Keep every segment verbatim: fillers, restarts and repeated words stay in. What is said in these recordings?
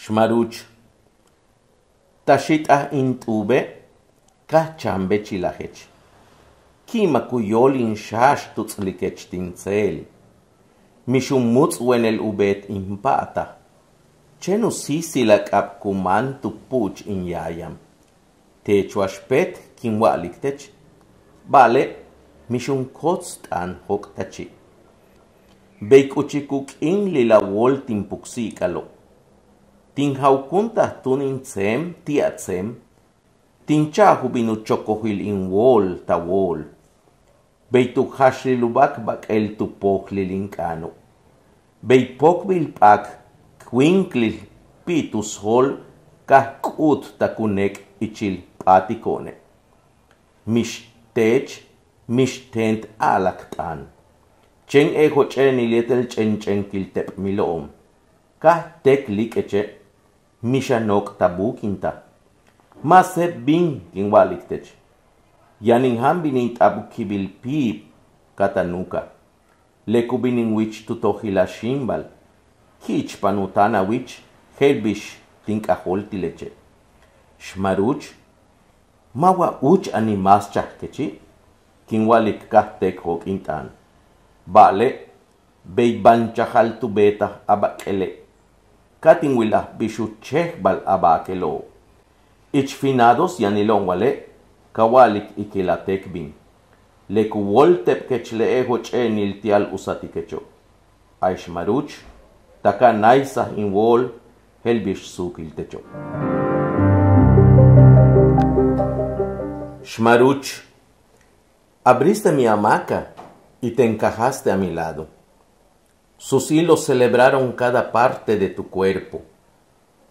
Xmaruch, ta xit'aj in t'ube', ka jchan bechilajech. Ki'imak u yóol in xáax tu ts'likech tin tséel. Mix u múuts' wenel u beet in pa'ataj. Chéen u síisil a k'ab kumáan tu puuch in yáayam. Teech wa xpéet kin wa'alik tech. Ba'ale' mix un kóots t'aan jóok' tachi'. Bey k'uchik u k'iinlil a wóol tin puksi'ik'alo'. Tin jawkúuntaj túun in tseem ti' a tseem. Tin cha'aj u bin u chokojil in wóol ta wóol. Bey tu jaxlil u bak bak'el tu pojlil in k'aano'. Bey póokbil p'aak kwinklil pi'it u sjool ka jk'u'ut tak u néek' ichil p'áatiko'one'. Mix teech mix teent a'alak t'aan. Chéen e joch'e'enil yéetel ch'ench'enkil tep'milo'on. Ka jtéek líik'eche', mix a nook' ta buukintaj. Ma' séeb bin kin wa'alik tech. Yaan in jáan bin in t'ab u kibil píib ka ta nuukaj. Le ku bin in wich tu tojil a xíimbal. Ki'ichpan u táan a wich je'el bix tin k'ajóoltileche'. Xmaruch, ma' wa úuch animaschajkechi', kin wa'alik ka jtéek jóok'int'aan. Ba'ale' bey banchajal tu beetaj a bak'ele'. Ka tin wilaj bix u chéejbal a baakelo'ob. Ich finados yanilo'on wale' ka wa'alik ikil a téek bin. Le ku wóoltebkech le e joch'e'enil ti'al u satikecho'. Ay xmaruch, taak a náaysaj in wóol je'el bix suukil techo'. Xmaruch, abriste mi hamaca y te encajaste a mi lado. Sus hilos celebraron cada parte de tu cuerpo.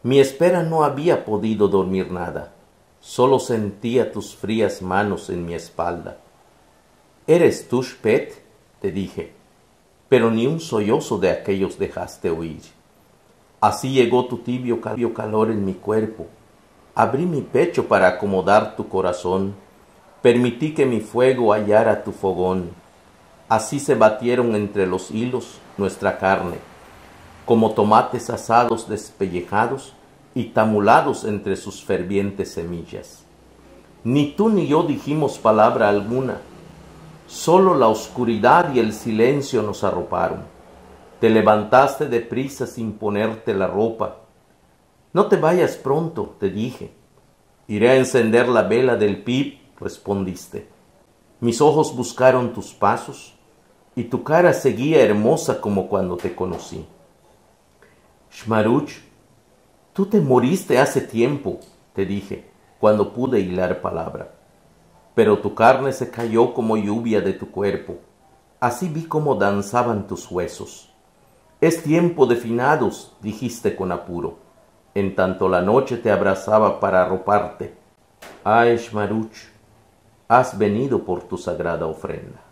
Mi espera no había podido dormir nada. Solo sentía tus frías manos en mi espalda. ¿Eres tú, Xpet?, te dije, pero ni un sollozo de aquellos dejaste oír. Así llegó tu tibio cal-, calor en mi cuerpo. Abrí mi pecho para acomodar tu corazón. Permití que mi fuego hallara tu fogón. Así se batieron entre los hilos nuestra carne, como tomates asados despellejados y tamulados entre sus fervientes semillas. Ni tú ni yo dijimos palabra alguna. Solo la oscuridad y el silencio nos arroparon. Te levantaste deprisa sin ponerte la ropa. No te vayas pronto, te dije. Iré a encender la vela del pib, respondiste. Mis ojos buscaron tus pasos, y tu cara seguía hermosa como cuando te conocí. Xmaruch, tú te moriste hace tiempo, te dije, cuando pude hilar palabra. Pero tu carne se cayó como lluvia de tu cuerpo. Así vi cómo danzaban tus huesos. Es tiempo de finados, dijiste con apuro, en tanto la noche te abrazaba para arroparte. Ay, Xmaruch, has venido por tu sagrada ofrenda.